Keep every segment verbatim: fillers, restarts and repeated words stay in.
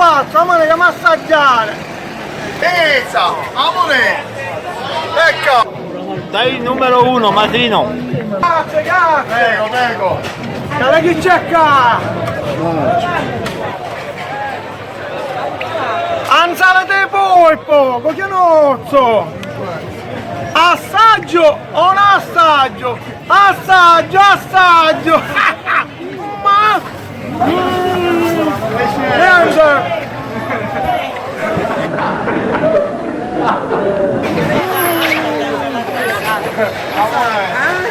Pazzo, amore, che m'assaggiare! Pizza! Amore! Ecco! Dai il numero uno, Martino! Grazie, grazie! Prego, prego! Cara chi c'è qua? Anzalata di polpo, coglionozzo! Assaggio o non assaggio? Assaggio, assaggio! Ma... Mm. Niente.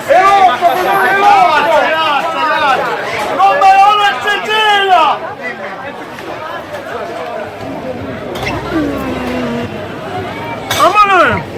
È rotto, quello è rotto! Roba ora c'è tela! Amore!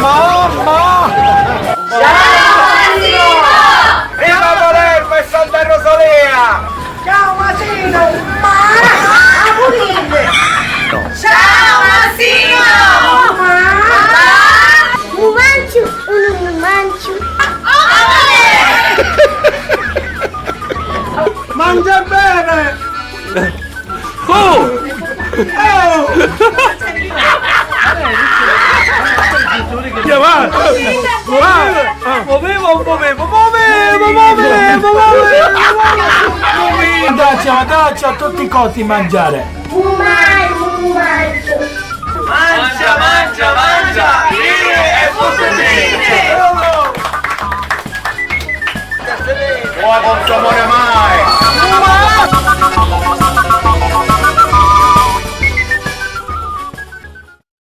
Mamma! Ciao, Asino! Viva Palermo e Santa Rosalia! Ciao, Asino! Ma! Auguri! Ciao, Asino! Ma! Mu manciu o nun mi manciu? Mangia bene! Oh! Oh! Via, va! Va! Movevo, movevo, movevo, movevo, movevo, movevo! Dacci, dacci a tutti i cotti mangiare! Mangia, mangia, mangia! Vivi e futturite! Ora non so amore mai!